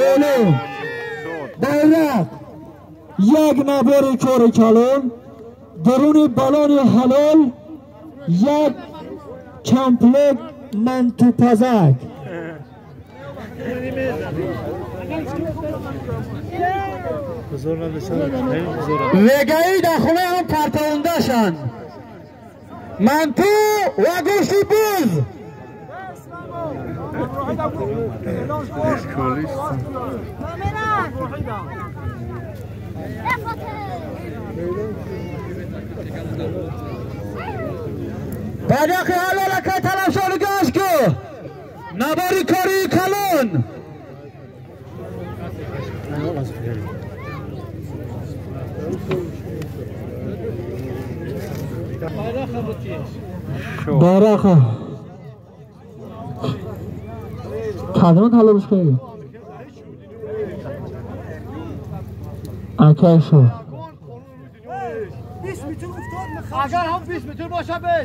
Эълон байрақ як набори кори калон даруни балони ҳалол як комплект мантупазак. Вегаи дар хона ҳам партондашанд. Манту ва гӯшти буз. Байрақи ҳалол акай талабшони гашт ку набори кори калон. Байрақа кадом ҳалолш кунед? Акай шо агар ҳам 20 метр боша бе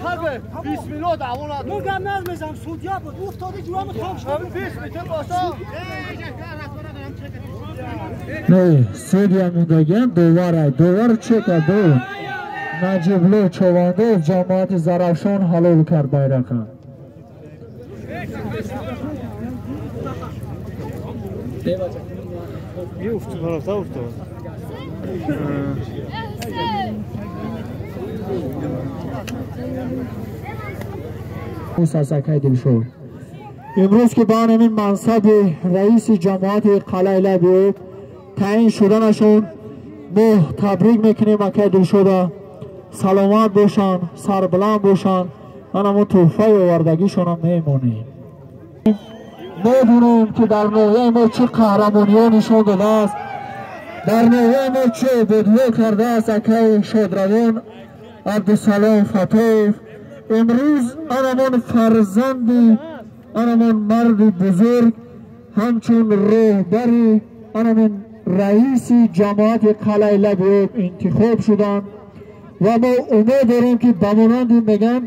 ҳар 20 миллион даъво надорам. Мо гап намезанам, судья буд, уфтоди ҷурам там шуд. 20 метр боша. Не, судья мондагиам довар, довар чека буд. Наҷибло Човандоз ҷамоати Зарафшон ҳалол кард байрақа. Акай Дилшод имрӯз ки ба ҳамин мансаби раиси ҷамоати Қалъаи Лаби Об таъин шуданашон мо табрик мекунем. Акай Дилшода саломат бошанд, сарбаланд бошанд. Ман ҳамон тӯҳфаи овардагишонам мемонем. Медонем ки дар ноҳияи мо чӣ қаҳрамониҳо нишон додааст, дар ноҳияи мо чӣ ободиҳо кардааст акай шодравон Абдусалом Фатоев. Имрӯз анамон фарзанди анамон марди бузург ҳамчун роҳбари анамон раиси ҷамоати Қалъаи Лаби Об интихоб шуданд ва мо умед дорем ки ба монанди меган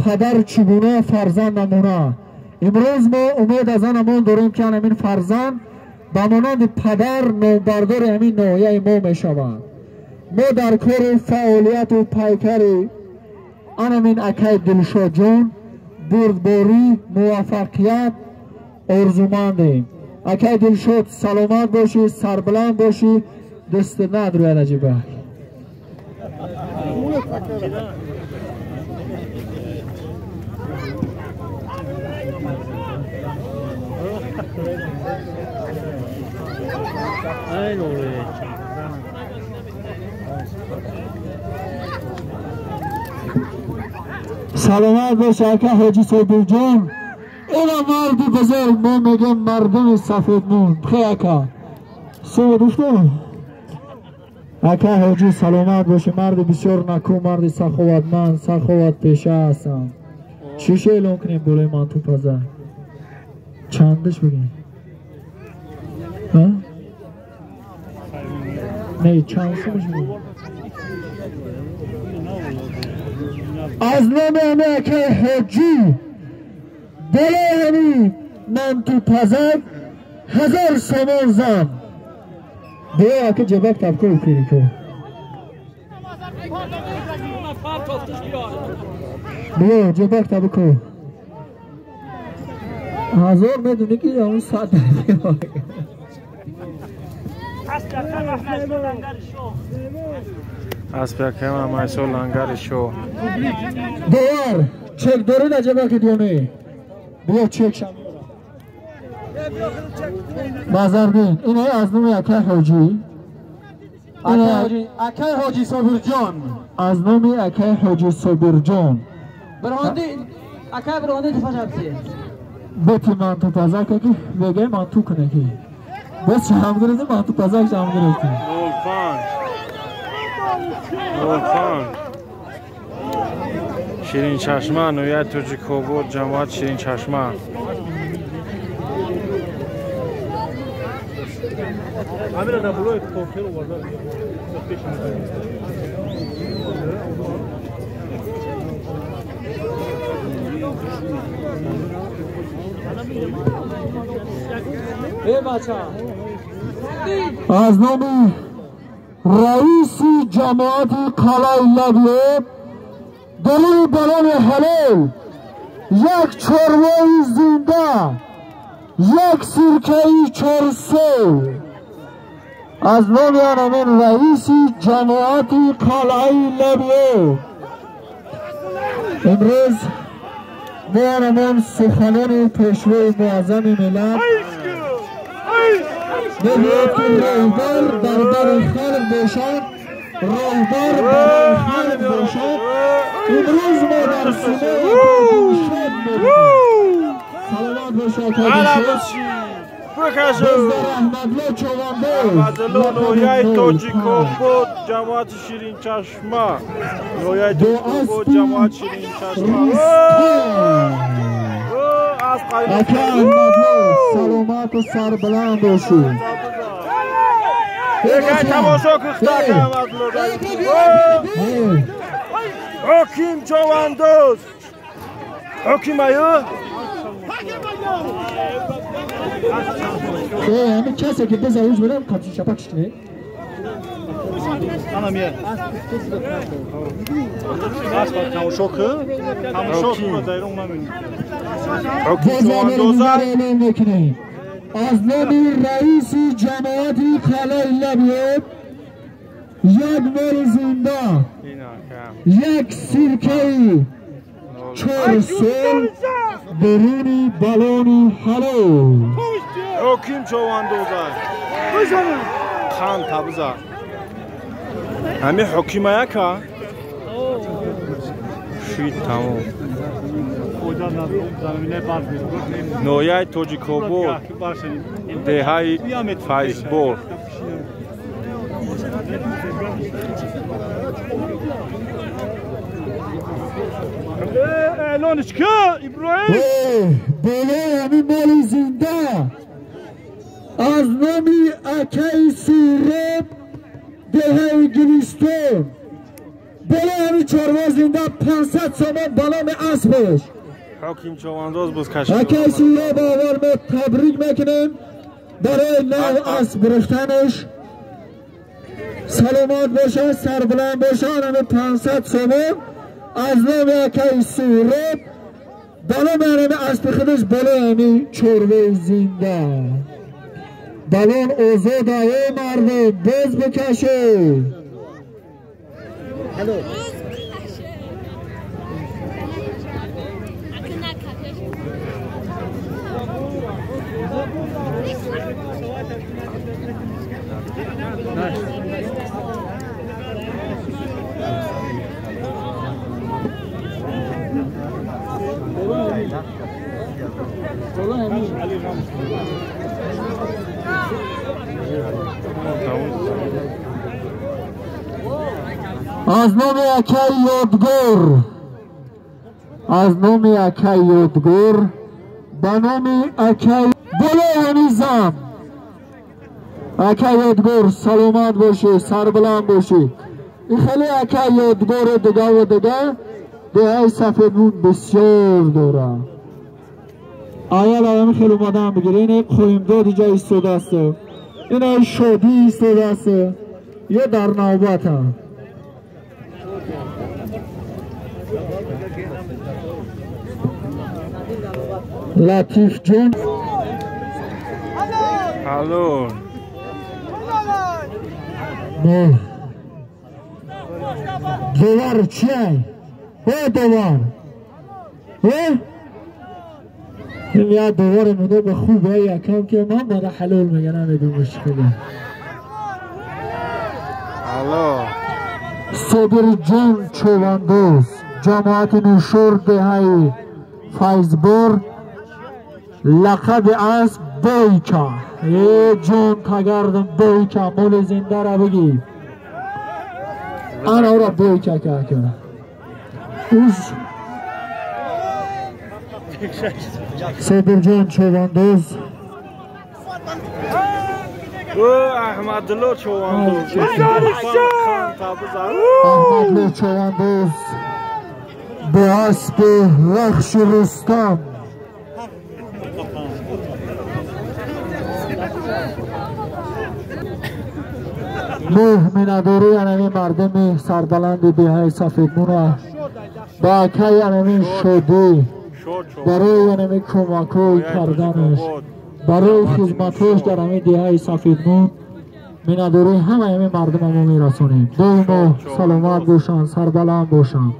падар чӣ гуна фарзанд намуна. Имрӯз мо умед аз анамон дорем ки анамин фарзанд ба монанди падар номбардори ҳамин ноҳияи мо мешавад. Мо дар кори фаъолияту пайкари анамин акай Дилшодҷон бурдборӣ, муваффақият орзумандем. Акай Дилшод саломат бошӣ, сарбаланд бошӣ. Дӯст надруяд аҷибак. Саломат бош ака Ҳоҷи Собирҷон. Ина марди бузург, мо мегем мардуми сафедмон. Хе ака суб ака Ҳоҷи саломат бошӣ. Марди бисёр наку, марди саховатманд, саховатпеша ҳастанд. Чиша эълон кунем болои мантупаза? Чандаш бигем? Не, чанд сумаш бигем? Аз номи ҳами акай Ҳоҷӣ болои ҳами мантупазак 1000 сомон зам. Биё ака ҷабак табко кирико. Биё ҷабак табко. 1000 медунӣ ки он 100 Аспякема майсо лангари шо. Довар, чек дорӣ дар ҷабаки дионе? Биё чек шам. Назардин, ин аз номи акай Ҳоҷӣ. Акай Ҳоҷӣ Собирҷон. Аз номи акай Ҳоҷӣ Собирҷон. Бирҳонди, акай бирҳонди тифашабси. Бети мантупазак ки вегай манту куне ки. Боз шам гирифти мантупазак шам гирифти. 05 05 Ширинчашма, ноҳияи Тоҷикобод, ҷамоати Ширинчашма. Аз номи раиси ҷамоати қалъаи Лабиёб даруни балони ҳалол як чорвои зинда, як сиркаи чорсол аз номи анамин раиси ҷамоати қалъаи Лабиёб. Имрӯз мо анамон суханони пешвои муаззами миллат мегӯяд, ки роҳбар дар бари халқ бошад, роҳбар барои халқ бошад. Имрӯз мо дар симои Дилшод мебинем. Саломат бошад Дилшод. Бездар Аҳмадло Човандоз, Аҳмадло, ноҳияи Тоҷикобод, ҷамоати Ширинчашма. Ноҳияи Тоҷикобод, ҷамоати Ширинчашма. Ака Аҳмадло, саломату сарбаланд бошӣ. Екай тамошо кухта ака Аҳмадло. Ҳоким Човандоз. Ҳоким аю? Ҳамин касе ки биза уж бидам қамчи чапак шикне. Эълон мекунем аз номи раиси ҷамоати қалъаи Лабиёб як моли зинда, як сиркаи чорсол беруни балони ҳалол. Ҳоким Човандоза. Хан табза. Ҳами ҳокима яка? Шид тамом. Ноҳияи Тоҷикобод, деҳаи Файзбор. Эълониш ки Иброҳим. Болои ҳамин моли зинда аз номи акаи Сӯроб, деҳаи Гулистон, болои ҳамин чорво зинда 500 сомон ба номи аспаш. Ҳоким Човандоз буз кашид. Акаи Сӯроб аввал мо табрик мекунем барои нав асп гирифтанаш. Саломат бошад, сарбуланд бошад. Ҳамин 500 сомон аз номи акаи Сӯроб ба номи ҳамин аспи худаш болои ҳамин чорвои зинда. Балон озод ае мардум, боз бикашед. Аз номи акаи Ёдгор, аз номи акаи Ёдгор ба номи акаи болои ҳамин зам. Акаи Ёдгор, саломат бошӣ, сарбуланд бошӣ. Ин хеле акаи Ёдгору дигаву дига деҳаи Сафедмун бисёр дорад. Аял аями хеле омадан бигир. Ин қоимдод иҷа истодааст, ин ай Шодӣ истодааст, ё дар навбатам. Латифҷон. Алло. Довар чиай? О довар. О? Ин як довари мудоби хуб ай якам ки ман бада ҳалол мега, намедонам чӣ. Алло. Собирҷон Човандоз, ҷамоати Нушур, деҳаи Файзбор, лақаби асп Бойка. Е ҷон тагардам Бойка, моли зиндара бигӣ. Ана ора Бойка ка. Уз Собирҷон Човандоз. Аҳмадло Човандоз. Аҳмадло Човандоз бо аспи Рахши Рустам. Минадори анами мардами сарбаланди деҳаи Сафедмуна ба акаи анами Шодӣ барои анами кӯмакҳои карданаш, барои хизматҳош дар ҳамин деҳаи Сафедмун миннатдории ҳамаи ҳамин мардума мо мерасонем. Доимо саломат бошанд, сарбаланд бошанд.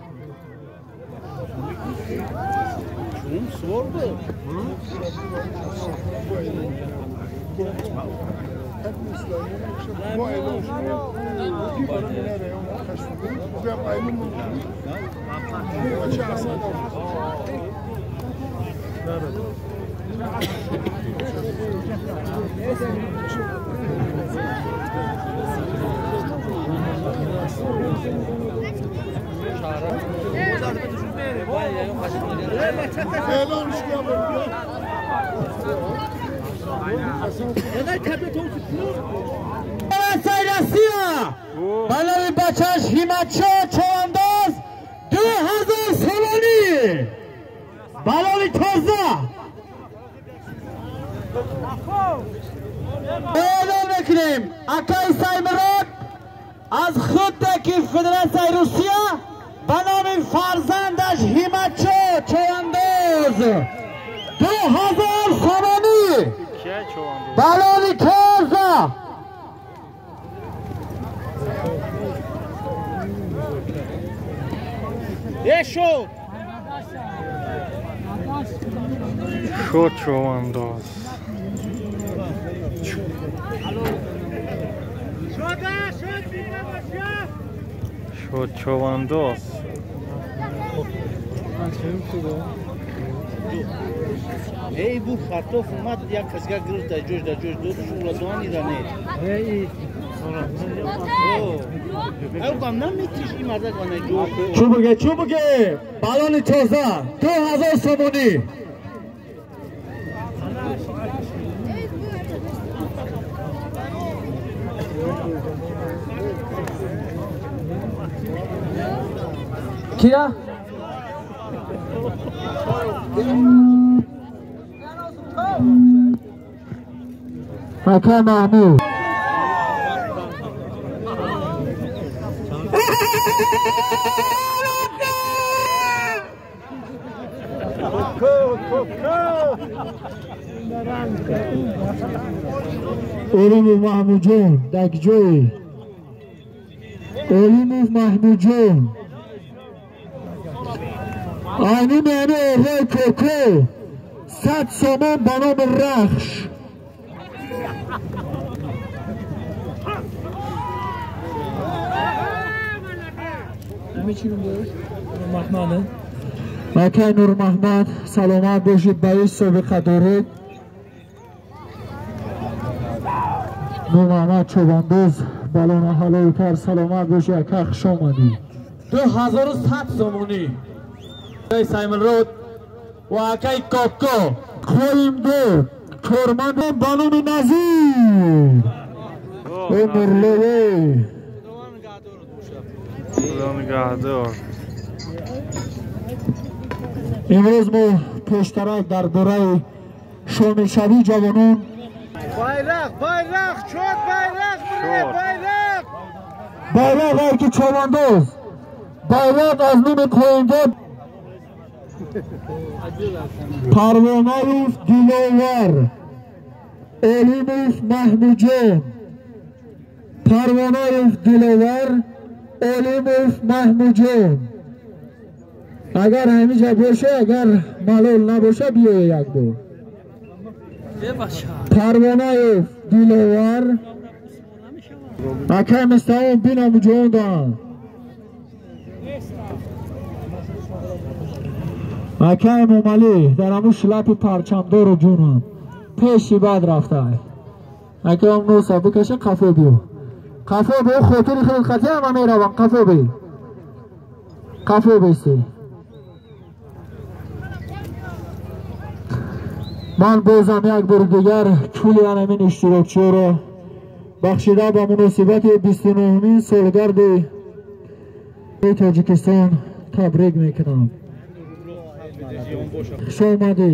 Балави бачаш Ҳиматшо Човандоз 2000 сомонӣ. Балони тоза. Эълон мекунем акаи Саймурод аз худаки Федератсияи Русия ба номи фарзандаш Ҳиматшо Човандоз 2000 сомонӣ. Балони тоза. Шуд. Шуд Човандоз. Шуд Човандоз. Эй бу хартоф омад як касга гирифт дар ҷош дар ҷош дод шуғла доани да не. Чӯ буге, чӯ буге, балони тоза 2000 сомонӣ. Кия? Ака Маҳмуд. Олимов Маҳмудҷон дар ҷои Олимов Маҳмудҷон айни маъни оғои Коко 100 сомон ба номи Рахш. Акай Нурмаҳмад саломат бошед, ба ин собиқа доред. Нурмаҳмад Чобандоз балона ҳалол кард, саломат бошед, ака, хуш омадед. 2100 сомонӣ. Саймонрод ва акай Коко. Хоҳим дод кормандон ба номи Назир Умрлове. Имрӯз мо пештарак дар бораи шомилшавии ҷавонон байрақ, байрақ, чод байрақ, байрақ, байрақ айки Човандоз, байрақ аз номи Қоимдод Парвонаев Диловар, Олимов Маҳмудҷон, Парвонаев Диловар, Олимов Маҳмудҷон. Агар ҳаминҷа боша, агар малол набоша, биёе як бор. Парвонаев Диловар, акай Мистаон бинамуҷон даҳанд. Акай Эмомалӣ дар ҳамун шлапи парчамдору ҷунам пеши бад рафтай. Акай носа бикаша, қафо биё, қафо биё, хотири хилқати ҳама меравам, қафо би, қафо бисти. Ман бозам як бори дигар кули анамин иштирокчиёро бахшида ба муносибати 29-умин солгарди Тоҷикистон табрик мекунам. Хуш омадӣ.